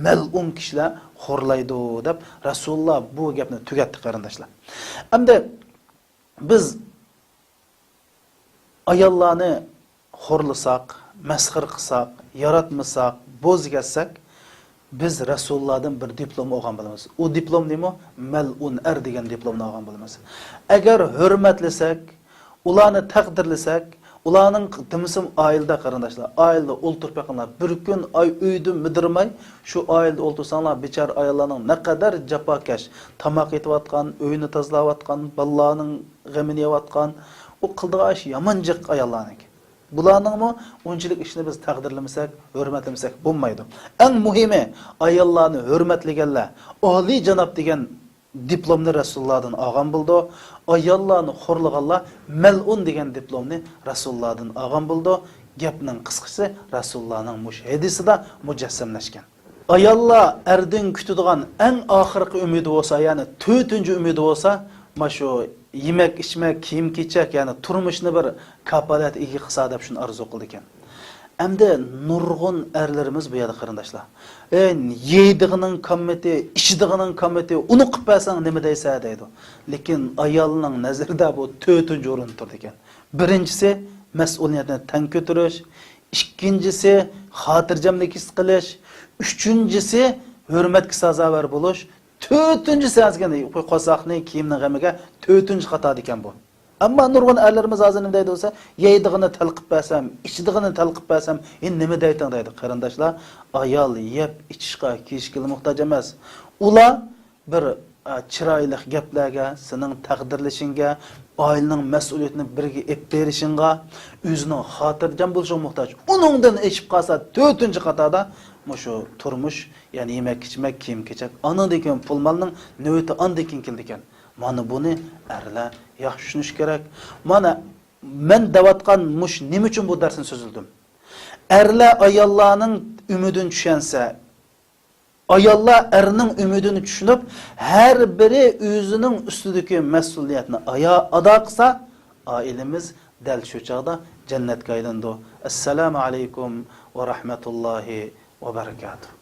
مەلئۇن كىشىلەر خورلايدۇ، دەپ رەسۇلۇللا بۇ گەپنى تۈگەتتى، قېرىنداشلار. ئەمدى بىز ئاياللارنى خورلىساق، مەسخىرە قىلساق، ياراتمىساق، بوزۇك ئەتسەك، بىز رەسۇلۇللادىن بىر دىپلوم ئالغان بولىمىز. ئۇ دىپلوم نېمە؟ مەلئۇن ئەر دېگەن دىپلومنى ئالغان بولىمىز. ئەگەر ھۆرمەتلىسەك، ئۇلارنى تەقدىرلىسەك، ئۇلارنىڭ دېمىسىم ئائىلىدە، قېرىنداشلار، ئائىلىدە ئولتۇرۇپ بېقىڭلار. بىر كۈن ئاي ئۆيدە مىدىرماي، شۇ ئائىلىدە ئولتۇرساڭلار، بىچارە ئاياللارنىڭ نەقەدەر جاپاكەش، تاماق ئېتىۋاتقان، ئۆينى تازىلاۋاتقان، بالىلارنىڭ غېمىنى يەۋاتقان، ئۇ قىلىدىغان ئىش يامان جىق ئاياللارنىڭكى. بۇلارنىڭمۇ ئۇنچىلىك ئىشىنى بىز تەقدىرلىمىسەك، ھۆرمەتلىمىسەك بولمايدۇ. ئەڭ مۇھىمى، ئاياللارنى ھۆرمەتلىگەنلەر، ئالىيجاناب دېگەن دىپلومنى رەسۇلۇللادىن ئالغان بولىدۇ. ئاياللارنى خورلىغانلار مەلئۇن دېگەن دىپلومنى رەسۇلۇللادىن ئالغان بولىدۇ. گەپنىڭ قىسقىسى، رەسۇلۇللانىڭ مۇشۇ ھەدىسىدا مۇجەسسەملەشكەن. ئاياللار ئەردىن كۈتىدىغان ئەڭ ئاخىرقى ئۈمىدى بولسا، يەنى تۆتىنچى ئۈمىدى بولسا، مانا شۇ يېمەك-ئىچمەك، كىيىم-كېچەك، يەنى تۇرمۇشنى بىر كاپالەتكە ئىگە قىلسا دەپ شۇنى ئارزۇ قىلىدىكەن. ئەمدى نۇرغۇن ئەرلىرىمىز بۇ يەردە، قېرىنداشلار، ئەي، يەيدىغىنىڭ كاممىتى، ئىچىدىغىنىڭ كاممىتى، ئۇنى قىلىپ بەرسەڭ نېمە دەيسەن دەيدۇ. لېكىن ئايالنىڭ نەزىرىدە بۇ تۆتىنچى ئورۇندا تۇرىدىكەن. بىرىنچىسى، مەسئۇلىيەتنى تەڭ كۆتۈرۈش. ئىككىنچىسى، خاتىرجەملىك ھېس قىلىش. ئۈچىنچىسى، ھۆرمەتكە سازاۋەر بولۇش. تۆتىنچىسى، ھازىركى قورساقنى، كىيىمنىڭ غېمىگە تۆتىنچى قاتاردا ئىكەن بۇ. ئەمما نۇرغۇن ئەرلىرىمىز ھازىر نېمە دەيدۇ دېسە، يەيدىغىنىنى تەلقىپ بەرسەم، ئىچىدىغىنىنى تەلقىپ بەرسەم، ھە، نېمە دەيتىڭ دەيدۇ. قېرىنداشلار، ئايال يەپ ئىچىشقا، كىيىشكىلا موھتاج ئەمەس. ئۇلار بىر، ئە، چىرايلىق گەپلەرگە، سېنىڭ تەقدىرلىشىڭگە، ئائىلىنىڭ مەسئۇلىيىتىنى بىرگە ئېلىپ بېرىشىڭغا، ئۆزىنىڭ خاتىرجەم بولۇشىغا موھتاج. ئۇنىڭدىن ئېشىپ قالسا، تۆتىنچى قاتاردا مۇشۇ تۇرمۇش، يەنى يېمەك-ئىچمەك، كىيىم-كېچەك، ئانىڭدىن كېيىن پۇل-مالنىڭ نۆۋىتى ئاندىن كېيىن كېلىدىكەن. مانا بۇنى ئەرلەر ياخشى چۈشىنىشى كېرەك. مانا مەن دەۋاتقان مۇشۇ نېمە ئۈچۈن بۇ دەرسنى سۆزلىدىم؟ ئەرلەر ئاياللارنىڭ ئۈمىدىنى چۈشەنسە، ئاياللار ئەرنىڭ ئۈمىدىنى چۈشىنىپ، ھەر بىرى ئۆزىنىڭ ئۈستىدىكى مەسئۇلىيەتنى ئايا-، ئادا قىلسا، ئائىلىمىز دەل شۇ چاغدا جەننەتكە ئايلىنىدۇ. ئەسسالامۇ ئەلەيكۇم ۋە رەھمەتۇللاھى ۋە بەرىكاتۇھ.